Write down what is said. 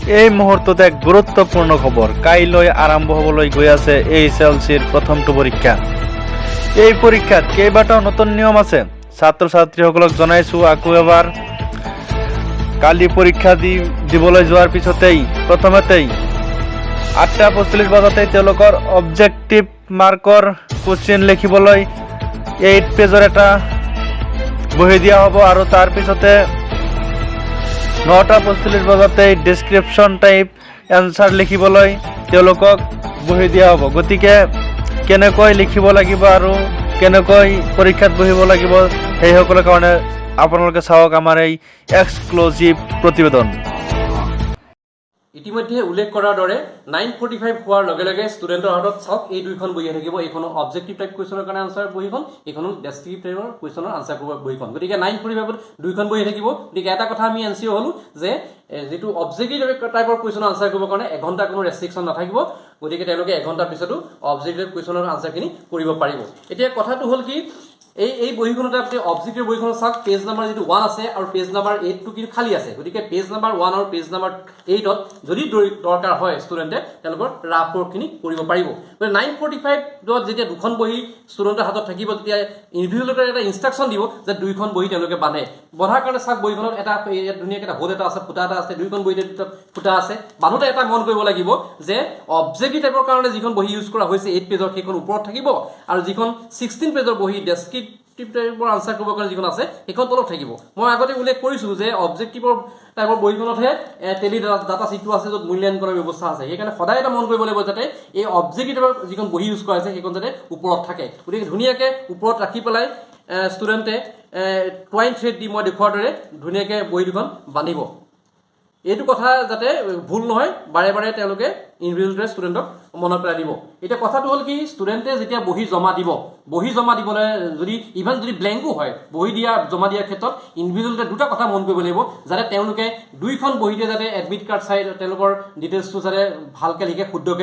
এই মুহূৰ্তত এক গুৰুত্বপূৰ্ণ খবৰ। কাইলৈ আৰম্ভ হ'বলৈ গৈ আছে এইচএলচিৰ প্ৰথমটো পৰীক্ষা। এই পৰীক্ষাত কেইবাটাও নতুন নিয়ম আছে। ছাত্ৰ ছাত্ৰীসকলক জনাইছোঁ আকৌ এবাৰ, কালি পৰীক্ষা দিবলৈ যোৱাৰ পিছতেই প্ৰথমতেই 8টা 45 বজাতেই তেওঁলোকৰ অবজেক্টিভ মাৰ্কৰ কুৱেশ্যন লিখিবলৈ 8 পেজৰ এটা বহি দিয়া হ'ব আৰু তাৰ পিছতে 9টা 45 বজাতেই ডেছক্ৰিপশ্যন টাইপ এনচাৰ লিখিবলৈ তেওঁলোকক বহি দিয়া হ'ব। গতিকে কেনেকৈ লিখিব লাগিব আৰু কেনেকৈ পৰীক্ষাত বহিব লাগিব, সেইসকলৰ কাৰণে আপোনালোকে চাওক আমাৰ এই এক্সক্লুজিভ প্ৰতিবেদন। ইতিমধ্যে উল্লেখ কৰাৰ দৰে 9:45 হোৱাৰ লগে লগে ষ্টুডেণ্টৰ হাতত চাওক এই দুইখন বহি থাকিব। এইখনো অবজেক্টিভ টাইপ কুৱেশ্যনৰ কাৰণে আনচাৰ বহীখন, এইখনো ডেছক্ৰিপটিভ টাইপৰ কুৱেশ্যনৰ আনচাৰ কৰিব বহীখন। গতিকে 9:45ত দুইখন বহি থাকিব। গতিকে এটা কথা আমি এনচিঅ'ৰ হ'লো যে যিটো অবজেক্টিভ টাইপৰ কুৱেশ্যনৰ আনচাৰ কৰিবৰ কাৰণে এঘণ্টা কোনো ৰেষ্ট্ৰিকশ্যন নাথাকিব। গতিকে তেওঁলোকে এঘণ্টাৰ পিছতো অবজেক্টিভ কুৱেশ্যনৰ আনচাৰখিনি কৰিব পাৰিব। এতিয়া কথাটো হ'ল কি, এই বহীখনতে আপুনি অবজেক্টিভ বহীখনত চাওক, পেজ নাম্বাৰ যিটো 1 আছে আৰু পেজ নাম্বাৰ 8টো কিন্তু খালী আছে। গতিকে পেজ নাম্বাৰ 1 আৰু পেজ নাম্বাৰ 8ত যদি দৰকাৰ হয়, ষ্টুডেণ্টে তেওঁলোকৰ ৰাফ ৱৰ্কখিনি কৰিব পাৰিব। গতিকে 9:45ত যেতিয়া দুখন বহী ষ্টুডেণ্টৰ হাতত থাকিব, তেতিয়া ইনভিজিলেটৰে এটা ইনষ্ট্ৰাকশ্যন দিব যে দুইখন বহী তেওঁলোকে বান্ধে। বন্ধাৰ কাৰণে চাওক, বহীখনত এটা ইয়াত ধুনীয়াকৈ এটা হোল এটা আছে, ফুটা এটা আছে। দুইখন বহীতে দুটা ফুটা আছে। বান্ধোতে এটা মন কৰিব লাগিব যে অবজেক্টিভ টাইপৰ কাৰণে যিখন বহী ইউজ কৰা হৈছে 8 পেজৰ, সেইখন ওপৰত থাকিব আৰু যিখন 16 পেজৰ বহী ডেছক্ৰিপটিভ টাইপৰ আনচাৰ কৰিবৰ কাৰণে যিখন আছে, সেইখন তলত থাকিব। মই আগতে উল্লেখ কৰিছোঁ যে অবজেক্টিভৰ টাইপৰ বহীখনতহে টেলি ডাটা চিটটো আছে, য'ত মূল্যায়ন কৰাৰ ব্যৱস্থা আছে। সেইকাৰণে সদায় এটা মন কৰিব লাগিব যাতে এই অবজেক্টিভ টাইপৰ যিখন বহী ইউজ কৰা হৈছে, সেইখন যাতে ওপৰত থাকে। গতিকে ধুনীয়াকৈ ওপৰত ৰাখি পেলাই ষ্টুডেণ্টে টুৱাইন থ্ৰেড দি মই দেখুওৱাৰ দৰে ধুনীয়াকৈ বহী দুখন বান্ধিব। এইটো কথা যাতে ভুল নহয়, বাৰে বাৰে তেওঁলোকে ইনভিজিলেটৰে ষ্টুডেণ্টক মনত পেলাই দিব। এতিয়া কথাটো হ'ল কি, ষ্টুডেণ্টে যেতিয়া বহী জমা দিব, বহী জমা দিবলৈ যদি ইভেন যদি ব্লেংকো হয়, বহী জমা দিয়াৰ ক্ষেত্ৰত ইনভিজিলেটৰে দুটা কথা মন কৰিব লাগিব, যাতে তেওঁলোকে দুইখন বহীতে যাতে এডমিট কাৰ্ড চাই তেওঁলোকৰ ডিটেইলছটো যাতে ভালকৈ লিখে, শুদ্ধকৈ।